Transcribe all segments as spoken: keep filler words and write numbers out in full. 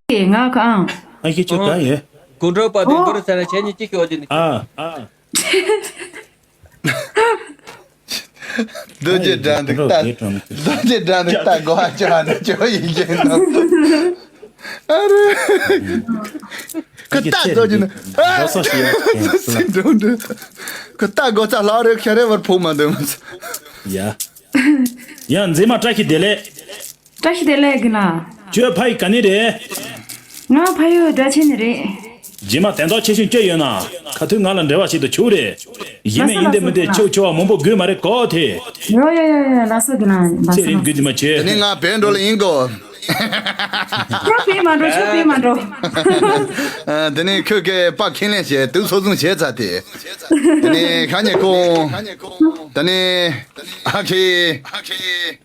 ང་གང་། ཨ་ཁྱེད་ཁྱོད་གང་ཡོད། དགུང་གྲོགས་པ་དེ་ཨོ། མགོ་རུ་ས་ལ་བྱས་ནས་ཅི་ཞོག་ཅི་ནི། ཨ། རྡོ་རྗེ་འགྲམ་དུ་ལྟ། རྡོ་རྗེ་འགྲམ་དུ་ལྟ་དགོས་ཨ་ཅོ་ཨ་ནི་ཅོ་ཡིན་གྱི་ནོ། ཨ་རེ། ཁོ་ལྟ་དགོས་ཀྱི་ནི། ཨ། ལོ་སོ་ཞིག་ཡོད་ཀྱི་སོང་། ཁོ་ལྟ་དགོས་ཙ་ལག་རེ་ཁྱེར་རེ་བར་ཕུག་མ་འདོད་མ། ཡ། ཡ་མཛེས་མ་བཀྲ་ཤིས་བདེ་ལེགས། བཀྲ་ཤིས་བདེ་ལེགས་གི་ན། ཁྱོད་ཕ་ཡི་ག་ནས་རེད། ང་ཕ་ཡུལ་སྦྲ་ཆེན་ནས་རེད། རྗེས་མ་དོན་དག་ཆེ་ཆུང་སྐྱེ་ཡོད་ན། ཁ་ཐུག་ང་ལ་འབྲེལ་བ་ཞིག་ཏུ་ཆུག་རེད། ཡིན་མིན་ཡིན་དེ་མིན་དེ་ཆུག་ཆུག་བ་མང་པོ་དགོས་མ་རེད་གོ་དེ། ཡོ་ཡོ་ཡོ་ཡོ་ལགས་སོ་གི་ན་ལགས་སོ། ཚེ་རིང་དགོས་དེ་མ་བྱེད། དེ་ནས་ང་བན་འགྲོ་ལ་ཡིན་གོ། ཁྱོད་བེད་མ་འགྲོ་ཁྱོད་བེད་མ་འགྲོ། ཨ། དེ་ནས་ཁྱོད་ཀྱི་པ་ཁས་ལེན་བྱས་དུག་སོ་བཟུང་བྱས་ཚར་དེ། དེ་ནས་ཁ་ཉེ་ཁོང་། དེ་ནས་ཨ་ཁེ།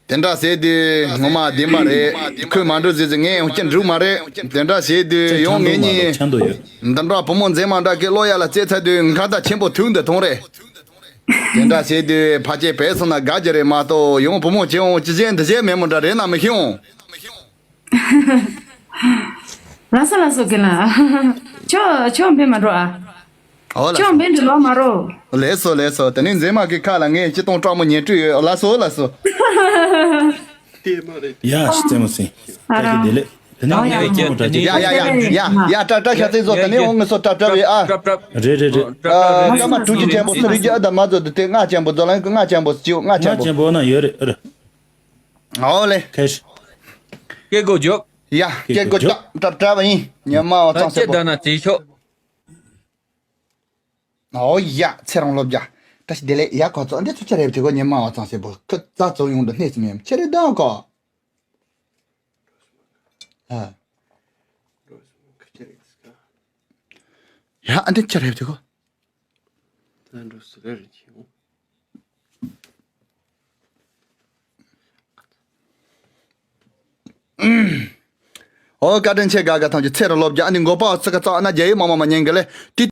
དེ་འདྲ་ཟེར་དུས་ངོ་མ་བདེན་པ་རེད། ཁོས་མ་འགྲོ་ཟེར་ཟེར་ངས་ཡང་བསྐྱར་འགྲིག་མ་རེད། དེ་འདྲ་ཟེར་དུས་ཡང་ངེད་གཉིས་འདི་འདྲ་བུ་མོ་མཛེས་མ་འདྲ་གི་ཀློག་ཡ་ལ་རྩེ་ཚར་དུས་མཁའ་མཐའ་ཆེན་པོ་ཐུག་འདི་མཐོང་རེད། དེ་འདྲ་ཟེར་དུས་ཕལ་ཆེར་བས་སོང་ན་དགའ་རྒྱུ་རེད་མ་གཏོགས་ཡང་བུ་མོ་ཆེ་འོང་ཅི་བྱེད་འདི་བྱེད་མེད་མོ་འདྲ་རེད་ན་མི་ཤེས་འོང་། ལགས་སོ་ལགས་སོ་རྒན་ལགས། ཁྱོད་ཁྱོད་འབད་མ་འགྲོ་ཨ། ཨོ་ལགས་ཁྱོད་སོ། འབད་འགྲོ་ལོག་མ་རོ། ལགས་སོ་ལགས་སོ། དེ་ནས་མཛེས་མ་གི་ཁ་ལ་ངས་སྤྱི་སྟོང་སྤྲང་མོ་ཉན་སྤྲོད་ཡོད། ལགས་སོ་ལགས་སོ། ཡ་ཤི་རྩེད་མོ་སྲིང་། ཨ་ར། བཀྲ་ཤིས་བདེ་ལེགས། དེ་ནས་ཨོ་ཡ། ངས་སྐྱིད་མོ་འདྲ་ཅིག་ཡ་ཡ་ཡ་ཡ་ཡ། ཏྲ་ཏྲ་ཤ་ཚིག་བཟོ། དེ་ནས་འོང་ངི་སོ་ཏྲ་ཏྲ་བའི་ཨ། ཀྲབ་ཀྲབ། རེད་རེད་རེད། ཀྲབ་ཀྲབ། ཨ། རེད་སྐར་མ་དྲུག་ཅུ་ཅན་པོ་སུ་རིག་གི་ཨ་ད་མ་བཟོ་དེ་དེ་ལྔ་ཅན་པོ་བཟོ་ལ་ལྔ་ཅན་པོ་སུ་ཅིའུ་ལྔ་ཅན་པོ། ལྔ་ཅན་པོ་ན་ཡོད་རེད་ཨ་རེད། ཨོ་ལེ། ཁེ་ཤི། སྐད་གོ་འཇོག་ཡ། སྐད་གོ་འཇོག་ཏྲ་ཏྲ་བ་ཡིན། ཉི་མ་བ་ད་ཚང་ཅེ་ཟེར་ད་པོ། ན་དེ་ཤོག་ཨོ་ཡ། ཚེ་རིང་ལོ་བརྒྱ། བཀྲ་ཤིས་བདེ་ལེགས། ཡ་ཁོ་ཚོ་འདི་ཚོ་ཆ་རེབ་དེ་གོ་ཉི་མ་བ་ཚང་ཟེར་པོ་ཁོ་རྩ་ཚོ་ཡོང་འདུག་སྣེ་ཙམ་ཡོད་ཆ་རེ་ད་གོ། ཨ། ཡ་ཨ་འདི་ཆ་རེབ་དེ་གོ། ཨོ་བཀའ་དྲིན་ཆེ། དགའ་དགའ་ཐམས་ཅད་ཚེ་རིང་ལོ་བརྒྱ། ཨ་ནི་མགོ་པ་ཚིག་ག་ཙག་ན་རྒྱ་ཡིག་མ་མ་མ་ཉན་གི་ལེ། ཏི་